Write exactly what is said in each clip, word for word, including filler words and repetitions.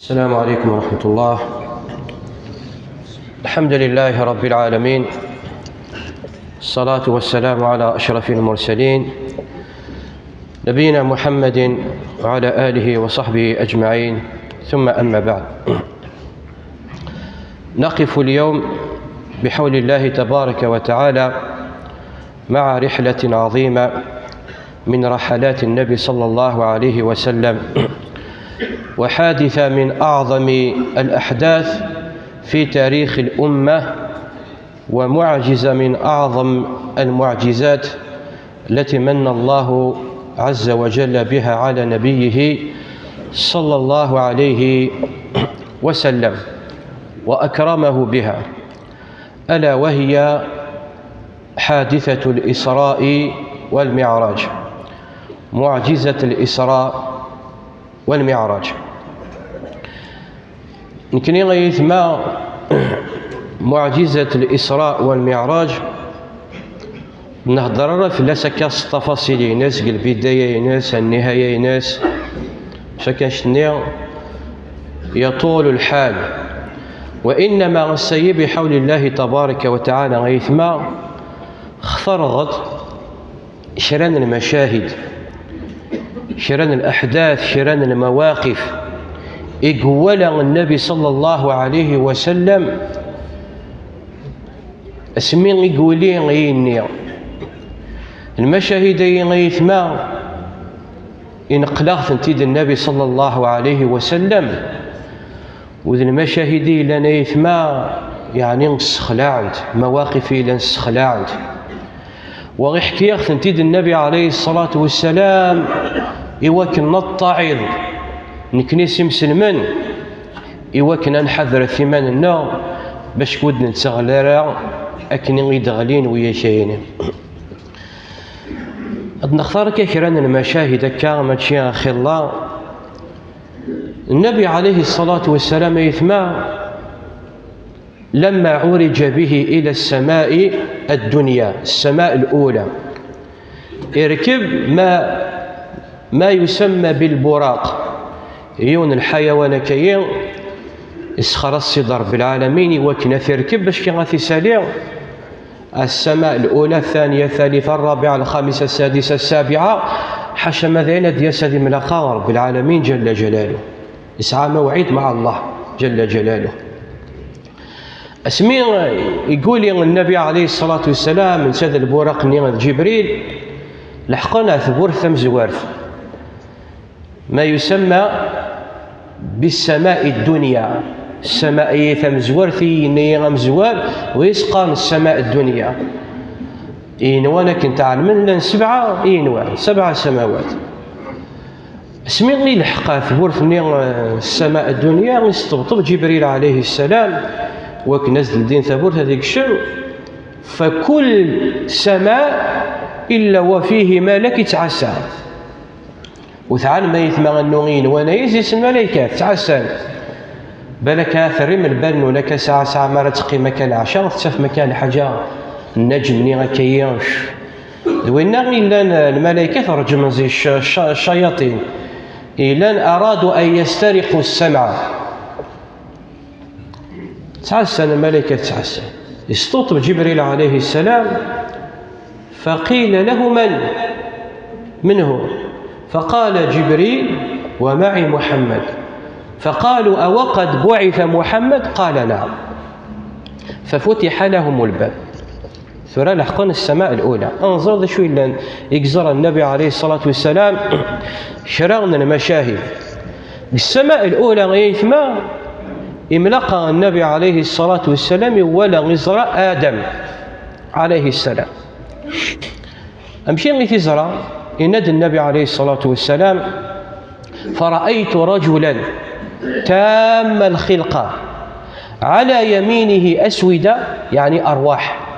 السلام عليكم ورحمة الله. الحمد لله رب العالمين. الصلاة والسلام على أشرف المرسلين، نبينا محمد وعلى آله وصحبه أجمعين. ثم أما بعد. نقف اليوم بحول الله تبارك وتعالى مع رحلة عظيمة من رحلات النبي صلى الله عليه وسلم، وحادثة من أعظم الأحداث في تاريخ الأمة، ومعجزة من أعظم المعجزات التي من الله عز وجل بها على نبيه صلى الله عليه وسلم وأكرمه بها، ألا وهي حادثة الإسراء والمعراج، معجزة الإسراء والمعراج. Nekni ay aytma, معجزة الإسراء والمعراج, nehder ara fell-as akka s tfaṣil-ines, deg lbidaya-ines, nnihaya-ines, s akka ccni يطول الحال. وإنما السيد بحول الله تبارك وتعالى ay aytma, xtarɣ-d kra n lmacahid, kra n laḥdat, kra n lmawaqif i iwala Nnabi صلى الله عليه وسلم asmi i yuli ayenni. Lmacahid-agi ay aytma, ineqqel-aɣ-tent-id Nnabi صلى الله عليه وسلم, u d lmacahid i yellan ay aytma, yeɛni ssexlaɛent, mawaqif i yellan ssexlaɛent. Wa iḥki-yaɣ-tent-id Nnabi عليه الصلاة والسلام i wakken nettaɛiḍ nekni s imselmen, i wakken ad nḥadret iman-nneɣ bac ur d-netteɣli ara akken i d-ɣlin wiyak-ayni. Ad nextar akka kra n lmacahid akka, mačči axilla. Nnabi عليه الصلاة والسلام ay aytma, لما عرج به إلى السماء الدنيا، السماء الأولى, irkeb ma, ma يسمى بالبراق, yiwen n lḥayawan akkayi, isexra Sidi Ṛebbi lɛalamin i wakken ad t-irkeb bac kan ad t-isali السماء الأولى، الثانية، الثالثة، الرابعة، الخامسة، السادسة، السابعة, ḥaca ma d ayen ad d-yas ad imlaqa Ṛebbi lɛalamin جل جلاله. Isɛa mawɛid مع الله جل جلاله. Asmi i yuli Nnabi عليه الصلاة والسلام, netta d lburaq-nni d Ǧibril, leḥqen ar tmurt tamezwart, ما يسمى بالسماء الدنيا. Ssama-agi tamezwart, igenni amezwar, wis qqaren السماء الدنيا. Igenwan akken tɛelmem llan sebɛa igenwan, sebɛa samawat. Asmi i leḥq ar tmurt-nni, eh, السماء الدنيا, isṭebṭeb Ǧibril عليه السلام wakken ad s-d-ldin tawwurt ad ikcem, فكل سماء إلا وفيه ملك يتعسى. U tɛelmem ay aytma annu igenwan-agi, zzi-sen lmalaykat ttɛassan. Balak ad terrim lbal-nwen akka saɛa saɛa mi ara teqqim akka leɛca, tettafem akka lḥaǧa, nnaǧm-nni akka-yi. D winna i llan, eh, lmalaykat reǧmen zi cc-, cc-, ccayaṭin. Ilan أرادوا أن يسترقوا السمع. Ttɛassan lmalaykat, ttɛassan. Isṭuṭeb Ǧibril عليه السلام, فقيل له: من؟ من هو؟ فقال جبريل: ومعي محمد. فقالوا: أوقد بعث محمد؟ قال: نعم. ففتح لهم الباب. Tura leḥqen السماء الأولى. Ad nẓer d acu yellan i yeẓra Nnabi عليه الصلاة والسلام, kra n lmacahid. Deg السماء الأولى ay aytma, imlaqa Nnabi عليه الصلاة والسلام, iwala, iẓra Adam عليه السلام. Amek i t-iẓra? Yenna-d Nnabi عليه الصلاة والسلام: فرأيت رجلا تام الخلقة، على يمينه أسودة، يعني أرواح،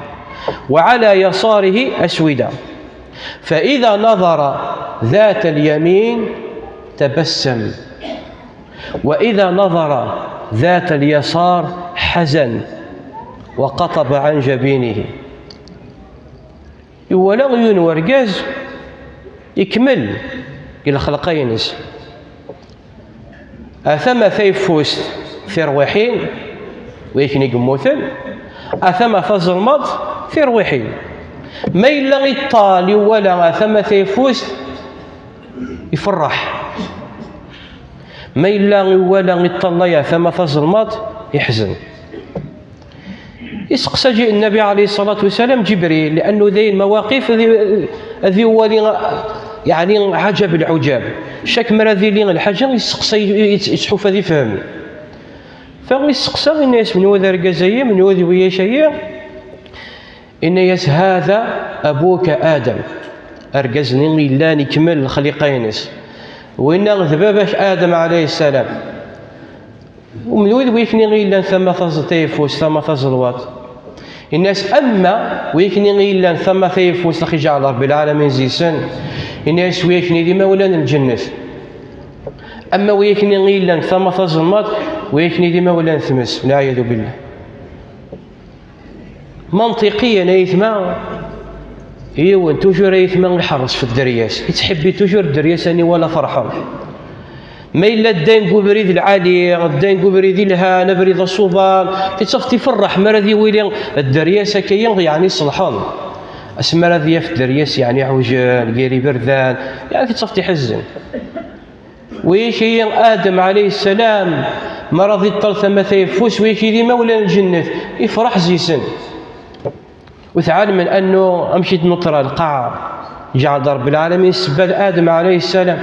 وعلى يساره أسودة، فإذا نظر ذات اليمين تبسم، وإذا نظر ذات اليسار حزن وقطب عن جبينه. Iwala yiwen wergaz ikmel deg lxelqa-ines. Atama tayeffust tirwiḥin, wi akken i yemmuten, atama tazelmaḍt tirwiḥin. Ma yella iṭṭal iwala atama tayeffust, iferreḥ. Ma yella iwala iṭṭalay atama tazelmaḍt, iḥzen. Iseqsa ǧi-, Nnabi ɛalayhi ṣṣalatu wassalam Ǧibril, li'annu dayen mawaqif ad i-, ad iwali, yeɛni, ɛaǧab lɛuǧab. Cak mi ara d-tili lḥaǧa, iseqsa, i-, i-, ittḥuf ad ifhem. Fa iseqsa, inna-yas: "Menwa d argaz-ayi? Menwa d wiyac-ayi?" Inna-yas: "Hada abuka Adam." Argaz-nni yellan ikemmel lexliqa-ines. Winna d baba-k Adam ɛalayhi ssalam. Menwa d wi akken i yellan tama taẓ-, tayeffust, tama taẓelwaṭ? Inna-yas: "Amma wi akken i yellan tama tayeffust, axi iǧeɛɛel Rebbi lɛalamin zi-sen." Inna-yas: "Wi akken i d imawlan n lǧennet. Amma wi akken i yellan tama taẓelmaṭ, wi akken i d imawlan n tmes." Lɛiyadu billah. Manṭiqiyan, ay aytma, yiwen, toujours, ay aytma, iḥerres f dderya-s. Ittḥibbi toujours dderya-s, aniwa la ferḥen. Ma yella ddayen deg ubrid lɛali, ddayen deg ubrid ilhan, abrid aṣuban, tittafeḍ iferreḥ mi ara d-iwili dderya-s akka-yi, yeɛni ṣelḥen. Asmi ara d-yaf dderya-s, yeɛni iɛujen, gar iberdan, yeɛni tittafeḍ iḥezzen. Wi akken Adam ɛalayhi ssalam, mi ara d-iṭṭal tama tayeffust, wi akken d imawlan n lǧennet, ifreḥ zi-sen. Ur tɛelmen annu amek i d-nuṭra lqaɛa, ǧeɛɛel-d Rebbi lɛalamin ssebba d Adam ɛalayhi ssalam.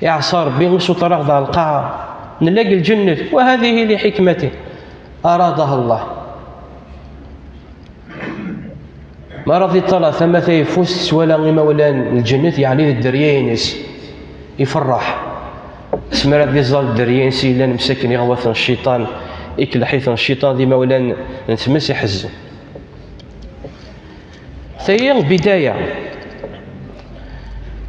Iɛṣa Rebbi, isuṭer-aɣ-d ɣer lqaɛa. Nella deg lǧennet, wa hadihi li ḥikmati aradaha Allah. Mi ara d-iṭṭal tama tayeffust, tettwala imawlan n lǧennet, yeɛni d dderya-ines, ifeṛṛeḥ. Asmi ara d-iẓẓal dderya-ines yellan msaken iɣwaten cciṭan, ikelleḥ-iten cciṭan d imawlan n tmes, iḥezzen. Tayi bidaya.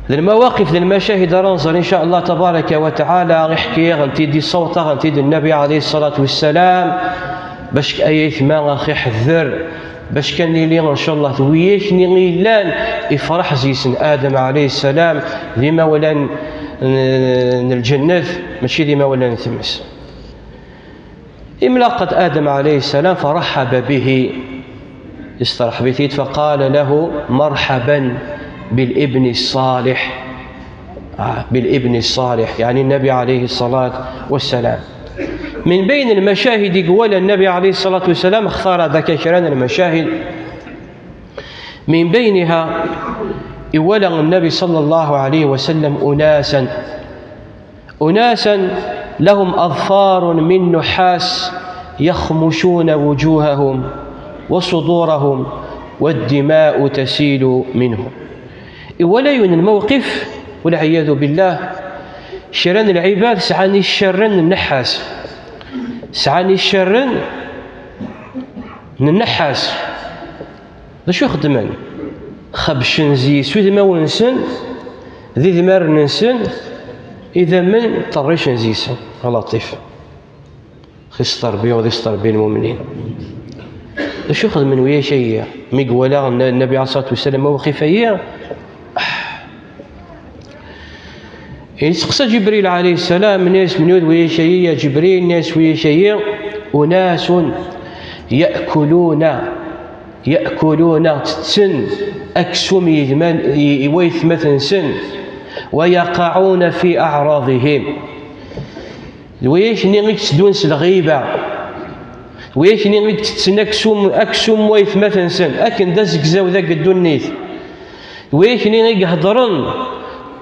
D lmawaqif, d lmacahid ara nẓer, in ca Allah tabaraka wa taɛala, iḥki-aɣ-tent-id, yessaweḍ-aɣ-tent-id Nnabi ɛalayhi ṣṣalatu wassalam, bac ay aytma ax-, iḥedder, bac kan nili, in ca Allah, d wiyak-nni i yellan ifreḥ zi-sen Adam ɛalayhi ssalam, d imawlan n, n lǧennet, mačči d imawlan n tmes. Imlaqat Adam ɛalayhi ssalam, فرحب به. Isterḥeb-it-id, فقال له: "مرحبا بالابن الصالح." Ah, بالابن الصالح, yeɛni Nnabi ɛalayhi ṣṣalatu wassalam. من بين المشاهد i iwala Nnabi ɛalayhi ṣṣalatu wassalam, اختار ذاك kra n lmacahid. من بينها, iwala Nnabi ṣalla Llahu ɛalayhi wa sallam أناسا أناسا لهم أظفار من نحاس يخمشون وجوههم وصدورهم والدماء تسيل منهم. Iwala yiwen n lmawqif, walɛiyadu billah, kra n lɛibad sɛan iccerren n nneḥḥas. Sɛan iccerren n nneḥḥas. D acu i xeddmen? Xebcen zi-s udmawen-nsen, d idmaren-nsen, idammen ṭerricen zi-sen. A Laṭif. Xi s terbiya, d i s terbiya lmumnin. D acu i xedmen wiyak-ayi? Mi iwala Nna-, Nnabi ɛalayhi ṣṣalatu wassalam awqif-ayi, Yesteqsa Ǧibril ɛalayhi ssalam, inna-yas: "Menwa d wiyak-ayi, ya Ǧibril?" Inna-yas: "Wiyak-ayi, أناس يأكلون، يأكلون, tetten aksum yedman, i, i waytmaten-nsen, ويقعون في أعراضهم." D wiyak-nni i yetteddun s lɣiba, d wiyak-nni i itetten aksum, aksum n waytmaten-nsen, akken d azegzaw deg ddunit. D wiyak-nni i iheddren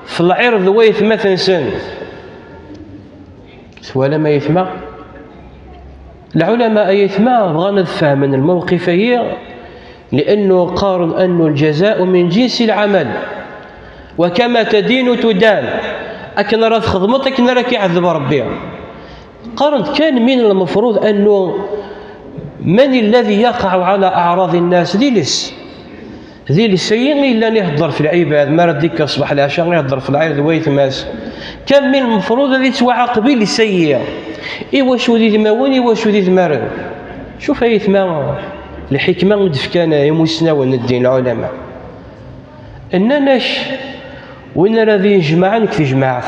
f lɛirḍ n waytmaten-nsen. Twalam ay aytma? Lɛulama ay aytma bɣan ad fehmen lmawqif-ayi, li'annu qqaren annu الجزاء من جنس العمل، وكما تدين تدان. Akken ara txedmeḍ, akken ara k-iɛeddeb Rebbi. Qqaren-d kan min lmefruḍ annu من الذي يقع على أعراض الناس, d iles. D iles-ayi i yellan ihedder f lɛibad, mi ara d-ikker ṣṣbeḥ leɛca ihedder f lɛirḍ n waytma-s. Kan min lmefruḍ ad ittwaɛaqeb iles-ayi. Iwacu d idmawen, iwacu d idmaren? Cuf ay aytma lḥikma i d-fkan imusnawen n ddin, lɛulama. Nnan-ak, win ara d-yejmaɛen deg tejmaɛt,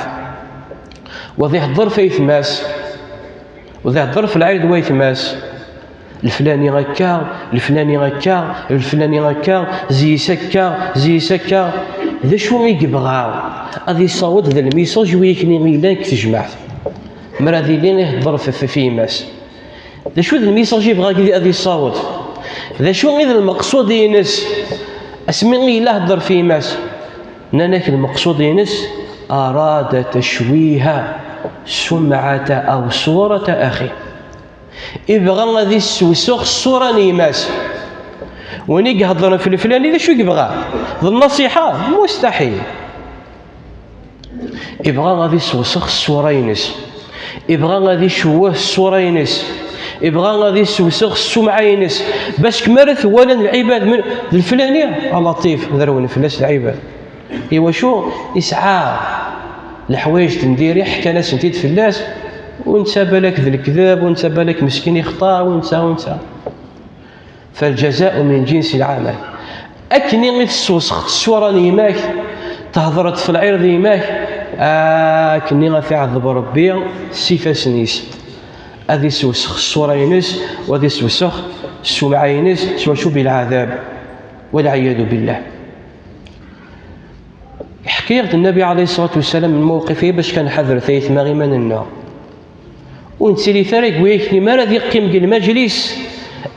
Wa ad ihedder f ayetma-s, wa ad ihedder f lɛid n wayetma-s. Leflani akka, leflani akka, leflani akka, zzi-s akka, zzi-s akka. D acu i yebɣa ad yessaweḍ d lmisaj wi akken i yellan deg tejmaɛt? Mi ara d-yili ihedder f, f, f yemma-s. D acu d lmisaj i yebɣa ad yessaweḍ? D acu i d lmeqsud-ines asmi i yella ihedder f yemma-s? Nnan-ak lmeqsud-ines, أراد تشويه سمعة أو صورة أخيه. Ibɣa ad issewsex ṣṣura n yemma-s. Win i iheddren f leflani, d acu i yebɣa? D nnasiḥa? Mustaḥil. Ibɣa ad issewsex ṣṣura-ines. Ibɣa ad icewweh ṣṣura-ines. Ibɣa ad issewsex ssumɛa-ines. Parce que mi ara t-walan lɛibad, men d leflani, a Laṭif, ad rewlen fell-as lɛibad. Iwacu? Isɛa leḥwayeǧ n diri, ḥkan-asent-id fell-as, u netta balak d lekdeb, u netta balak meskin ixṭa, u netta, u netta. فالجزاء من جنس العمل. Akken i tessewsex ṣṣura n yemma-k, thedreḍ f lɛirḍ n yemma-k, akken i ɣef iɛeḍḍeb Rebbi s ifassen-is. Ad issewsex ṣṣura-ines, u ad issewsex ssumɛa-ines s wacu? Bilɛadab. والعياذ بالله. Yeḥka-yaɣ-d Nnabi ɛalayhi ṣṣalatu wassalam lmawqif-agi bac kan nḥadret ayetma iman-nneɣ. Ur nettili ara deg wayakni mi ara d-iqqim deg lmajlis,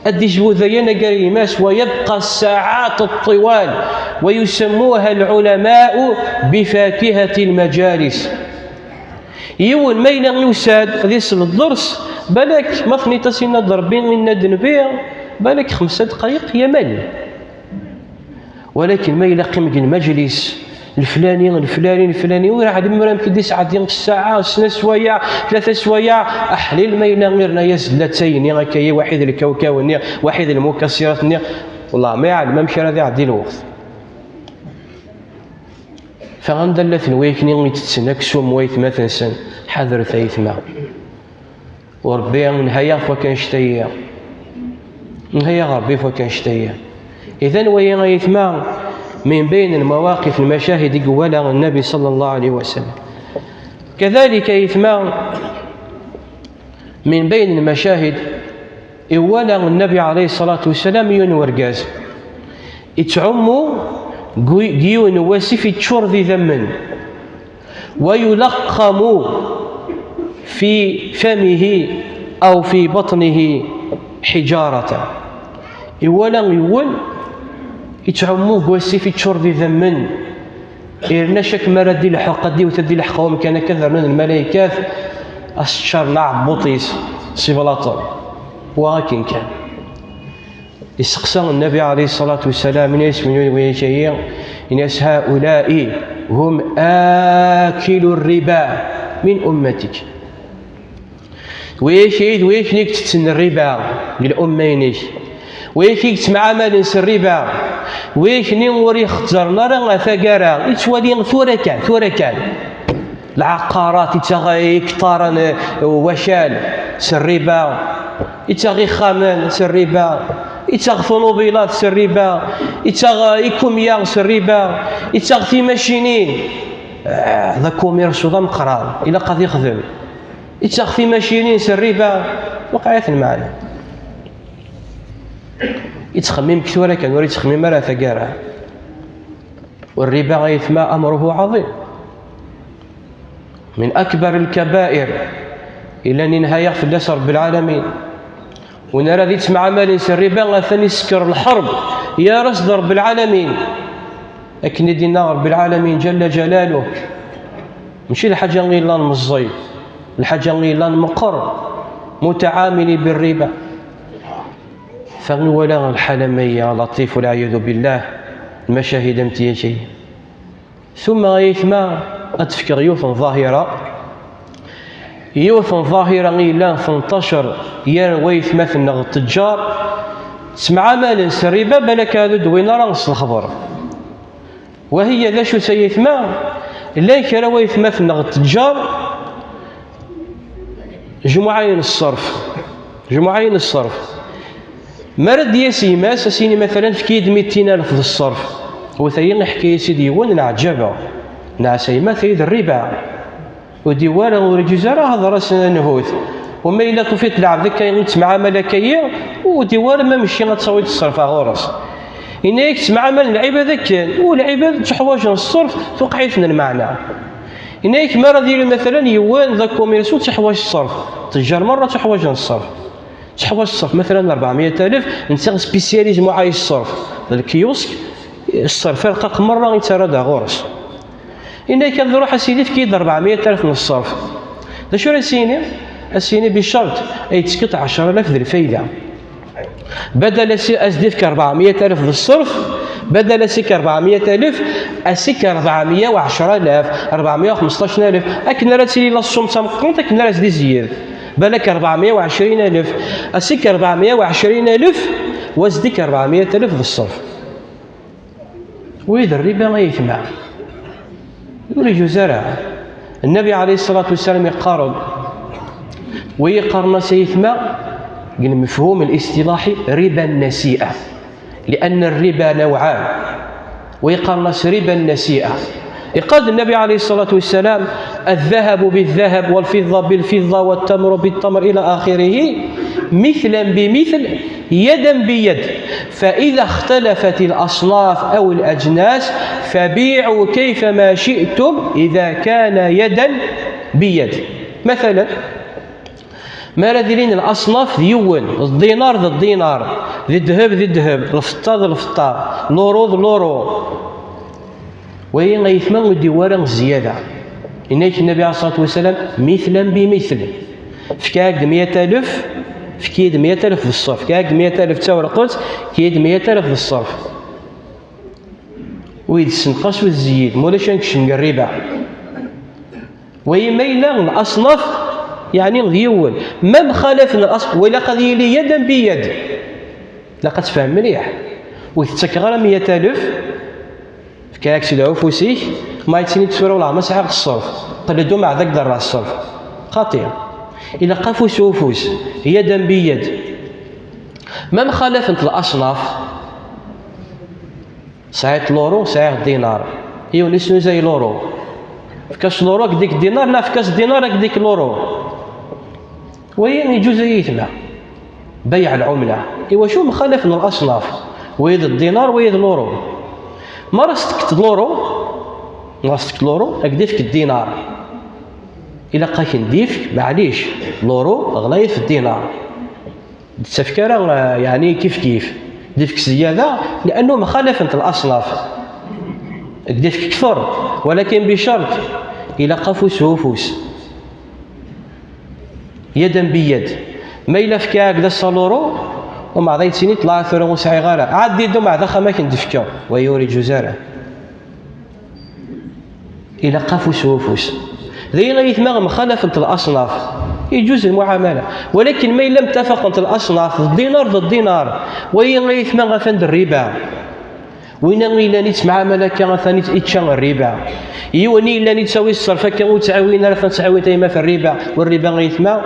ad d-izbu dayen agar yemma-s, ويبقى الساعات الطوال، ويسموها العلماء بفاكهة المجالس. Yiwen ma yella yusa-d ad isel dders, balak ma tenniḍ-as inna-d Rebbi, inna-d Nnbi, balak xemsa dqayeq yamal. Walakin ma yella qqim deg lmajlis, leflani, leflani, leflani, ur ɛlim ara amek i d-isɛeddi ssaɛa, snat swayeɛ, tlata swayeɛ, aḥlil ma yella irna-yas-d la d tayni akka-yi, waḥid lkawkaw-nni, waḥid lmukasirat-nni, wellah ma iɛlem amek ara d-iɛeddi lweqt. Fa anda llan wayakni i itetten aksum n waytmaten-nsen, ḥadret ayetma. U Rebbi nha-yaɣ f wakk annect-agi. Nha-yaɣ Rebbi f wakk annect-agi. Idan wagi ayetma, من بين المواقف, المشاهد i iwala Nnabi صلى الله عليه وسلم. كذلك ayetma, من بين المشاهد, iwala Nnabi ɛalayhi ṣṣalatu wassalam yiwen n urgaz ittɛummu deg yiwen n wasif yeččur d idammen. ويلقم في فمه أو في بطنه حجارة. Iwala yiwen ittɛummu deg wasif yeččur d idammen, irna cak mi ara d-ilḥeq, ad d-iwet, ad d-ilḥeq wamkan akka, ad rnun lmalaykat, ad s-ččaren aɛebbuṭ-is s iblaṭen. Wa akken kan. Iseqsa Nnabi ɛalayhi ṣṣalatu wassalam, ini-as, men win wayagi, ini-as, هؤلاء هم آكلو الربا من أمتك. Wayagi d wayakni i itetten rriba deg lumma-inek. Wayagi i yettemɛamalen s rriba. Wayakni ur ixezzren ara ɣer taggara. Ittwali tura kan, tura kan. Lɛaqarat, ittaɣ ikṭaren, eh, wakal s rriba, ittaɣ ixxamen s rriba, ittaɣ tunubilat s rriba, ittaɣ ikumya s rriba, ittaɣ timacinin. Ah, d akumirsu d ameqqran, ilaq ad ixdem. Ittaɣ timacinin s rriba, waqɛit lmeɛna. Ittxemmim tura kan, ur ittxemmim ara taggara. والربا أيتما أمره عظيم، من أكبر الكبائر. Illan inha-yaɣ fell-as Rebbi lɛalamin. Win ara d-ittemɛamalen s rriba, atan isekker lḥerb, yerra-s-d Rebbi lɛalamin. Akken i d-inna Rebbi lɛalamin, جل جلاله, mačči lḥaǧa i yellan meẓẓi, lḥaǧa i yellan meqqer, متعاملي بالربا. Fa iwala lḥal am aya, a Laṭif, والعياذ بالله, lmacahid am tiyaki. Tumma ay aytma, ad d-fkeɣ yiwet n ḍahira, yiwet n ḍahira i yellan tenṭacer gar waytmaten-nneɣ ttejjar, ttemɛamalen s rriba, balak ad ur d-wwin ara s lexber. Wahiya d acu-tt ay aytma? Llan kra waytmaten-nneɣ ttejjar, jmuɛayen ṣṣerf, jmuɛayen ṣṣerf. Mi ara d-yas yemma-s, ad s-yini, matalan, efk-iyi-d mitin alef d ṣṣerf. Wet-ayi, iḥka-yas-id yiwen, nɛeǧǧabeɣ. Nɛas a yemma, tayi d rriba. Ur d-iwwi ara, ur iǧuz ara hḍer-asen anhut. Wama yella tufiḍ lɛebd akka yettemɛamal akka-yi, ur d-iwwi ara ma mecci ad tawiḍ ṣṣerf ɣur-s. Yenna-yak ttemɛamalen lɛibad akken, u lɛibad ttuḥwaǧen ṣṣerf, tuqeɛ-iten lmeɛna. Yenna-yak mi ara d-yili matalan yiwen d akumirsu ttuḥwaǧ ṣṣerf, ttejjar merra ttuḥwaǧen ṣṣerf. Ttuḥwaǧ ṣṣerf, matalan rebɛemya alef, netta spécialisé muɛay ṣṣerf. D lkiyusk, ṣṣerf arqaq merra i ttarra da ɣur-s. Yenna-yak ad nruḥ a sidi efk-iyi-d rebɛemya alef n ṣṣerf. D acu ara s-yini? A s-yini bicerṭ ay d-tefkeḍ ɛecra alaf d lfayda. Badal a s-, a s-d-ifk rebɛemya alaf d ṣṣerf, badal a s-ifk rebɛemya alaf, a s-ifk rebɛemya u ɛecra alaf, rebɛemya u xemseṭṭac alaf, akken ara tili la sum d tameqqrant, akken ara s-d-izeyyed. Balak rebɛemya u ɛecrin alaf, a s-ifk rebɛemya u ɛecrin alaf, wa s-d-ifk rebɛemya alaf d ṣṣerf. Wid rriba ay aytma. Ur iǧuz ara. Nnabi ɛalayhi ṣṣalatu wassalam iqqar-d, wa yeqqaren-as aytma, deg lmefhum liṣṭilaḥi, riba nnasi'a. لأن الربا نوعان. Wa yeqqaren-as riba nnasi'a. Iqqar-d Nnabi ɛalayhi ṣṣalatu wassalam, الذهب بالذهب والفضة بالفضة والتمر بالتمر إلى آخره مثلا بمثل يدا بيد، فإذا اختلفت الأصناف أو الأجناس فبيعوا كيفما شئتم إذا كان يدا بيد. Matalan, mi ara d-ilin laṣnaf d yiwen, d ddinar d ddinar, d ddheb d ddheb, lfeṭṭa d lfeṭṭa, luṛu d luṛu. Wayi aytma ur d-iwwi ara zzyada. Yenna-yak Nnabi ɛalayhi ṣṣalatu wassalam, مثلا بمثل. Fkiɣ-ak-d meyya alef, efk-iyi-d meyya alef d ṣṣerf. Fkiɣ-ak-d meyya alef d tawerqet, efk-iyi-d meyya alef d ṣṣerf. Ur yi-d-ssenqas, ur tzeyyid, ma ulac ad nekcem deg rriba. Wayi ma yella laṣnaf, yeɛni d yiwen. Ma mxalafen laṣnaf, wa ilaq ad yili yadan bi yad. Ilaq ad tefhem mliḥ. Ur tettakeɣ ara meyya alef, fkiɣ-ak-tt-id ufus-ik, ma yettini-d tura wellah ma sɛiɣ ṣṣerf, qqel-d umeɛda ad k-d-rreɣ ṣṣerf. Xaṭi. Ilaq afus ufus, yadan bi yad. Ma mxalafent laṣnaf, sɛiɣ luṛu, sɛiɣ dinar. Yiwen yesnuzay luṛu. Efk-as luṛu, ad k-d-ifk dinar, neɣ efk-as dinar, ad k-d-ifk luṛu. Wayi iǧuz ay aytma. Bayɛ lɛumla. Iwacu mxalafen laṣnaf? Wayi d dinar, wayi d luṛu. Ma ara s-tefkeḍ luṛu, ma ara s-tefkeḍ luṛu, ad k-d-ifk dinar. Ilaq ad k-d-ifk, maɛlic, luṛu ɣlayet dinar. D-ttafk ara, eh, yeɛni kif kif. D-ifk zzyada, li'annu mxalafent laṣnaf. D-ifk kter, walakin bi ccerṭ, ilaq afus ufus. Yadan bi yad. Ma yella fkiɣ-ak-d ass-a luṛu, umeɛda yettini-d ṭṭlaɛ tura ur sɛiɣ ara. Ɛeddi-d umeɛda axxam ad k-d-fkeɣ. Wayi ur iǧuz ara. Ilaq afus ufus. D ayen ay aytma mxalafent laṣnaf. Iǧuz lmuɛamala. Walakin ma yella mtafaqent laṣnaf, d dinar d dinar. Wayi ay aytma atan d rriba. Win i yellan yettemɛamal akka, atan yečča rriba. Yiwen i yellan yettawi ṣṣerf akka, ur ttɛiwin ara, atan ttɛiwin tayma f rriba. U rriba ay aytma,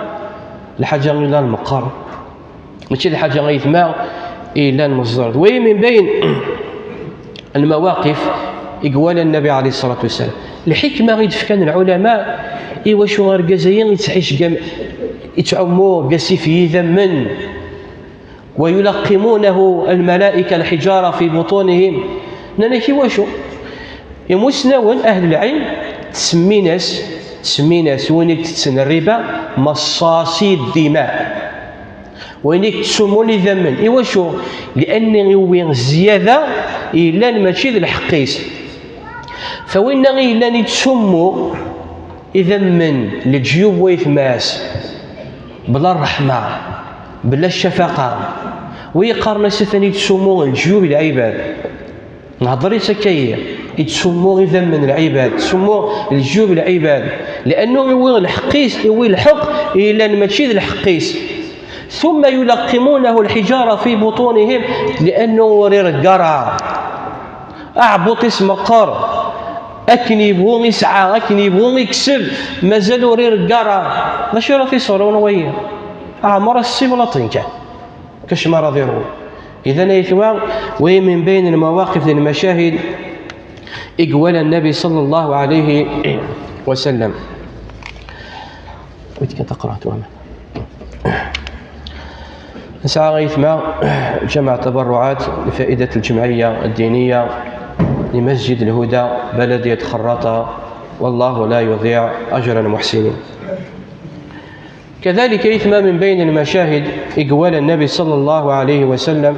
lḥaǧa yellan meqqer. Mačči d lḥaǧa ay aytma yellan meẓẓert. Wayi min bayn lmawaqif i iwala Nnabi ɛalayhi ṣṣalatu wassalam. Lḥikma i d-fkan lɛulama i wacu argaz-ayi yettɛic deg am-, yettɛummu deg asif n yidammen. ويلقمونه الملائكة الحجارة في بطونهم. Nnan-ak iwacu? Imusnawen, ahl lɛilm, ttsemmin-as, ttsemmin-as win i itetten rriba, مصاصي الدماء. Win i yettsumun idammen. Iwacu? Li'anni iwwi zzyada yellan mačči d lḥeqq-is. Fa winna i yellan yettsummu idammen, leǧyub waytma-s, bla ṛṛeḥma, bla ccafaqa. Wi yeqqaren-as atan yettsummu leǧyub lɛibad. Nhedder-itt akka-yi, yettsummu idammen lɛibad, yettsummu leǧyub lɛibad. Li'annu iwwi lḥeqq-is, iwwi lḥeqq yellan mačči d lḥeqq-is. ثم يلقمونه الحجارة في بطونهم لأنه ur iregga ara. Aɛebbuṭ-is meqqer, akken yebɣu isɛa, akken yebɣu ikseb, mazal ur iregga ara. D acu ara t-iṣurun wayi? Ɛmer as-siblaṭin kan. Kacma ara d-iruḥ. Idan aytma, wayi min bayn lmawaqif d lmacahid i iwala Nnabi ṣalla Llahu ɛalayhi wa sallam. ويت كتقرأ توامل. نسعى غيثما جمع تبرعات لفائدة الجمعية الدينية لمسجد الهدى بلدية خراطة، والله لا يضيع أجر المحسنين. كذلك إثما من بين المشاهد إقوال النبي صلى الله عليه وسلم.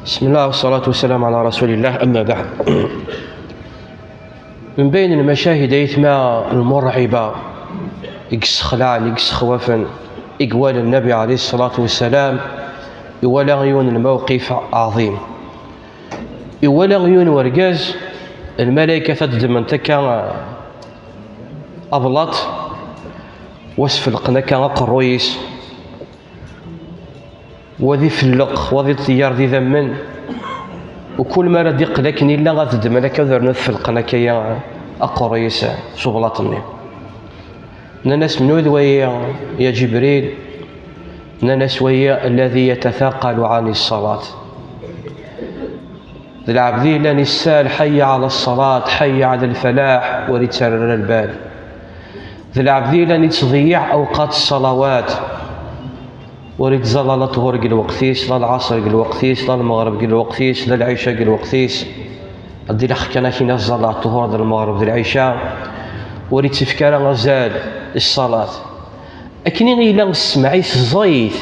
بسم الله والصلاة والسلام على رسول الله، أما بعد. من بين المشاهد أيثما المرعبة، يقسخلعن، يقسخوافن، يقوال النبي عليه الصلاة والسلام، يوالى يون الموقف عظيم. يوالى يون ورقاز، الملائكة تدمن تكا أبلاط، واسفلقن أكا أقرويس. Wa d ifelleq, wa d iṭeyyer d idammen. Ukul mi ara d-iqqel akken illa ad ddmen akka, ad rnut felqen akka ya aqerruy-is s ublaṭ-nni. Nnan-as: "Mnud wayi, ya Ǧibril?" Nnan-as: "Wayi alladhi yatathaqalu ɛani ṣṣalat." D lɛebd i yellan yessal: "Ḥayya ɛla ṣṣalat, ḥayya ɛla lfalaḥ", ur ittarra ara lbal. D lɛebd i yellan yettḍeyyiɛ awqat ṣṣalawat, ur ittẓalla la ṭhur deg lweqt-is, la lɛaṣer deg lweqt-is, la lmeɣreb deg lweqt-is, la lɛica deg lweqt-is. Ad d-ilax kan akin ad ẓẓalla ṭhur d lmeɣreb d lɛica, ur ittifk ara azal i ṣṣalat. Akken i yella ssmaɛ-is ẓẓayit,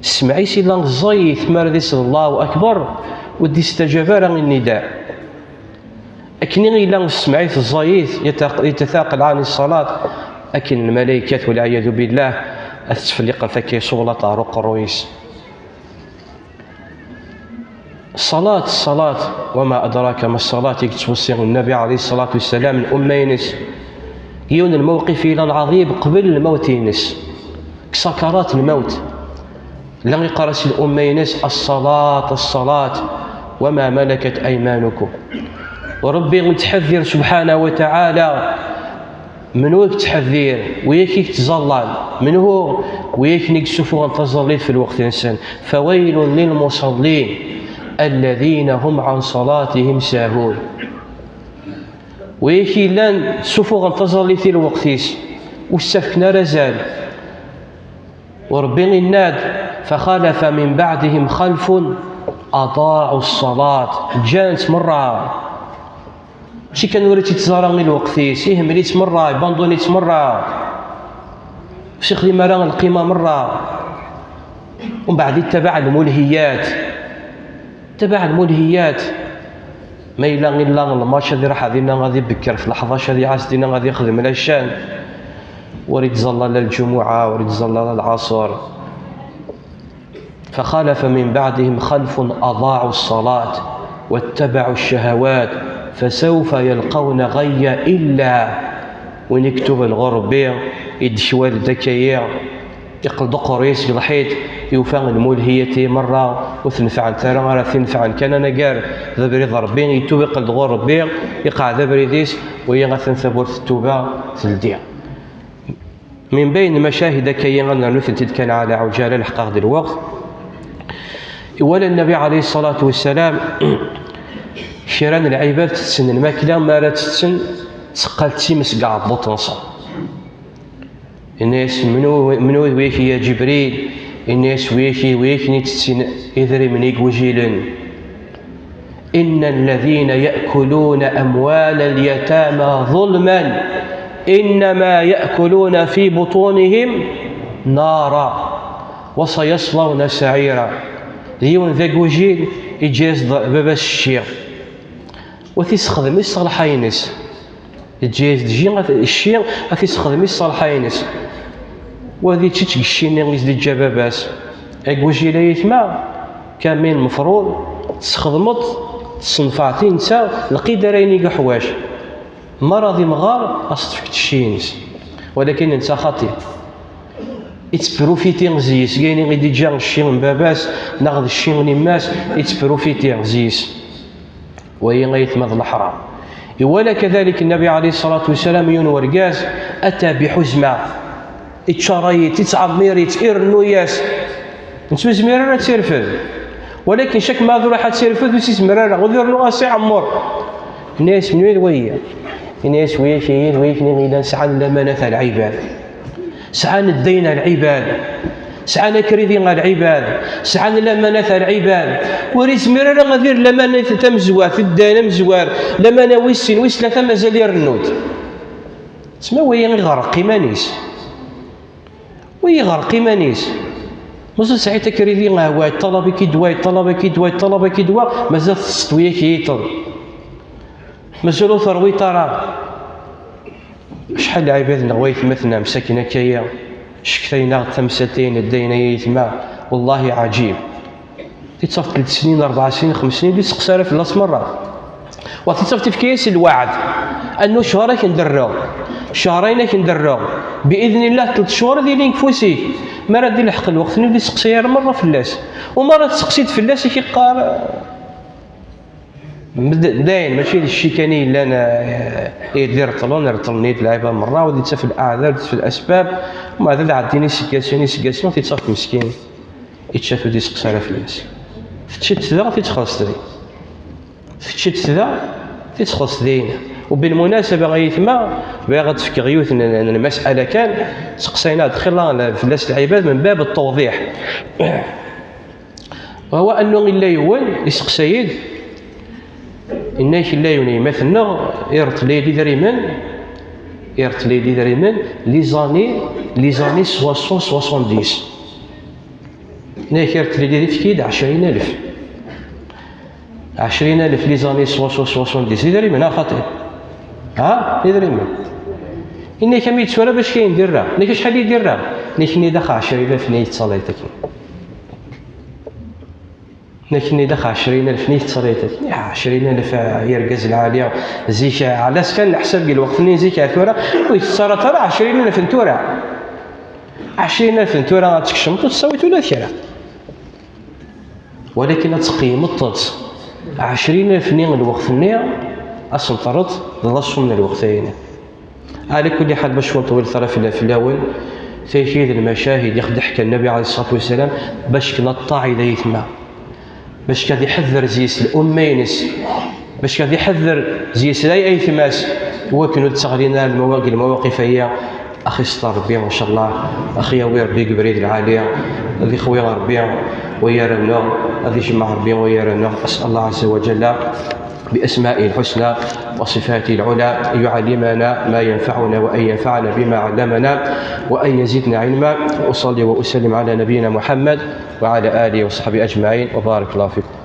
ssmaɛ-is yella ẓẓayit mi ara d-isel Allahu Akbar, ur d-istaǧab ara i nnida. Akken i yella ssmaɛ-is ẓẓayit, yataq-, yatathaqal ɛani ṣṣalat, akken lmalaykat, walɛiyadu billah, ad tettfelliqen takka s ublaṭ ɣer uqerruy-is. Ṣṣalat, ṣṣalat, wama adraka ma ṣṣalat, i yettwessi Nnabi ɛalayhi ṣṣalatu wassalam lumma-ines. Yiwen n lmawqif yellan ɛḍim qbel lmawt-ines, deg sakarat lmawt, la iqqar-as i lumma-ines: "Ṣṣalat, ṣṣalat, wama malakat aymanukum." Ṛebbi yettḥeddir subḥanahu wa taɛala. Menhu i yettḥeddir? Wiyak i yettẓallan. Menhu? Wiyak i yessufuɣen taẓallit fi lweqt-nsen. "Fawaylun lilmuṣallin, alladhina hum ɛan ṣalatihim sahun." Wiyak i yellan ssufuɣen taẓallit i lweqt-is, ur s-ttafken ara azal. U Ṛebbi yenna-d: "Faxalafa min baɛdihim xalfun aḍaɛu ṣṣalat." Ǧǧan-tt merra. Mačči kan ur itt-iẓẓar ara i lweqt-is, ihemmel-itt merra, ibanduni-tt merra. Ur s-ixdim ara lqima merra. Umbeɛd ittabaɛ lmulhiyat. Ittabaɛ lmulhiyat. Ma yella illa lmač ad iruḥ dinna ad ibekker f leḥdac, ad iɛas dinna ad ixdem lacan. Ur ittẓalla la lǧumuɛa, ur ittẓalla la lɛaṣer. فخلف من بعدهم خلف أضاعوا الصلاة واتبعوا الشهوات فسوف يلقون غيا. Illa win iktuben ɣur Ṛebbi, iddekwal-d akka-yi, iqqel-d uqerruy-is deg lḥiḍ, yufa lmulhiyat-agi merra ur t-nefɛent ara, ara t-inefɛen kan anagar d abrid n Ṛebbi, yetub iqqel-d ɣur Ṛebbi, iqeɛɛed abrid-is, wagi atan tawwurt n ttuba teldi. Min bayn lmacahid akka-yi ad nernu-tent-id kan ɛla ɛuǧala, leḥqeɣ-d lweqt. Iwala Nnabi ɛalayhi ṣṣalatu wassalam kra n lɛibad tetten lmakla, mi ara tt-tten tteqqal d times deg uɛebbuṭ-nsen. Yenna-yas: "Menhu, menhu d wigi a Ǧibril?" Yenna-yas: "Wigi, wigi i ttetten idrimen n yigujilen." "إن الذين يأكلون أموال اليتامى ظلما إنما يأكلون في بطونهم نارا وسيصلون سعيرا." D yiwen d agujil, yeǧǧa-yas-d baba-s cci, wa t-issexdem i ṣṣalḥa-ines. Yeǧǧa-yas-d cci, cci ad t-issexdem i ṣṣalḥa-ines. Wa ad yečč deg cci-nni i s-d-yeǧǧa baba-s. Agujil, ay aytma, kamil mefrud, tesxedmeḍ, tessenfɛeḍ i netta lqid ara yini deg uḥwac. Mi ara d imɣar, ad s-tefkeḍ cci-ines. Walakin netta xaṭi. Ittprofiti zzi-s, deg ayen i d-iǧǧa cci n baba-s neɣ d cci n yemma-s, ittprofiti zzi-s. Wagi ay aytma d leḥram. Iwala kadalik Nnabi ɛalayhi ṣṣalatu wassalam yiwen n urgaz ata biḥuzma, iččaray-itt, ittɛemmir-itt, irennu-yas. Netta ur yezmir ara ad tt-irfed. Walakin cak ma ad iruḥ ad tt-irfed, ur s-yezmir ara, ur irennu, ad s-iɛemmer. Yenna-yas: "Menhu d wigi?" Yenna-yas: "Wigi, wigi yellan sɛan lamanat ar lɛibad. Sɛan ddayn ar lɛibad. Sɛan akridi ar lɛibad. Sɛan lamanat ar lɛibad. Ur yezmir ara ad yerr lamanat tamezwart, ddayn amezwar, lamana wis sin, wis tlata, mazal irennu-d." Tma wigi iɣreq iman-is. Wa iɣreq iman-is. Mazal tesɛiḍ akridi, ah, wa yeṭṭalab-ik-id wa, yeṭṭalab-ik-id wa, yeṭṭalab-ik-id wa, mazal teṭṭeṣ-d wigi i yiṭṭen. Mazal ur terwiḍ ara. Acḥal n lɛibad-nneɣ, ay aytma-tneɣ, msakin akka-ya, cektayen-aɣ-d tamsalt-ayi n ddayn, ay aytma, wallahi ɛaǧib. Tiṭ-, tafeḍ telt snin, rebɛa snin, xems snin, ur d-isteqsa ara fell-as merra. Wa tiṭ-, tafeḍ tefka-yas lweɛd, annu ccher ad k-n-d-rreɣ, cehrayen ad k-n-d-rreɣ, bi idnillah telt ccher ad ilin deg ufus-ik. Mi ara d-ilḥeq lweqt-nni, ur d-isteqsa ara merra fell-as. U mi ara testeqsiḍ fell-as, ad k-iqqar: "Md-, dayen, mačči d cci kan i yellan, eh, i d-ireṭṭlen, reṭṭlen-iyi-d lɛibad merra, ur d-ittaf leɛdad, ur d-ittaf lasbab." Umeɛd ad ɛeddin iseggasen, iseggasen, ur t-ittaf meskin. Ičča-t, ur d-isteqsa ara fell-as. Tečča-t da, ur t-ittxelleṣ din. Tečča-t da, ur t-ittxelleṣ din. U bilmunasaba, ay aytma, bɣiɣ ad d-fkeɣ yiwet n, n, n lmasala kan, seqsayen-aɣ-d xilla fell-as lɛibad min bab ttewḍiḥ. Wa huwa annu illa yiwen iseqsa-yi-d, inna-k illa yiwen n yemma-tneɣ ireṭṭel-iyi-d idrimen, ireṭṭel-iyi-d idrimen, les années, les années soixante, soixante-dix. Nna-k ireṭṭel-iyi-d, ifki-yi-d ɛecrin alef. Ɛecrin alef, les années soixante, soixante-dix. D idrimen, a xaṭi? Ha? D idrimen. Inna-k, am yettura bac kayen dirra. Inna-k, acḥal i dirra? Inna-k, nni dax ɛecrin alef-nni yettalayeḍ akin. Inna-k, nni dax ɛecrin alef-nni yettalayeḍ akin. Ya, ɛecrin alef, a, ay argaz lɛali. Zik, a, ɛlas kan leḥsab deg lweqt-nni, zik ar tura, ur yettalayeḍ ara ɛecrin alef n tura. Ɛecrin alef n tura ad tkecmeḍ, ur tessawiḍ ula d kra. Walakin ad tqeyymeḍ-tt. Ɛecrin alef-nni n lweqt-nni, ad sen-terreḍ d laṣum n lweqt-ayini. Ɛla kulli ḥal, bac ur nṭewwil ara fell-, fell-awen, tagi d lmacahid i ɣ-d-iḥka Nnabi ɛalayhi ṣṣalatu wassalam, bac kan ad ṭṭaɛi d aytma, bac kan ad iḥedder zi-s l'umma-ines, bac kan ad iḥedder zi-s ay aytma-s, wakken ur d-ttaɣlin ara lmawa-, deg lmawaqif-aya. Ax iseṭṭer Rebbi, ncallah, ax yawi Rebbi deg ubrid lɛali, ad ixwi Rebbi wayar-nneɣ, ad ijmeɛ Rebbi wayar-nneɣ. أسأل الله عز وجل بأسمائه الحسنى وصفاته العلى أن يعلمنا ما ينفعنا وأن ينفعنا بما علمنا وأن يزيدنا علما. وأصلي وأسلم على نبينا محمد وعلى آله وصحبه أجمعين، وبارك الله فيكم.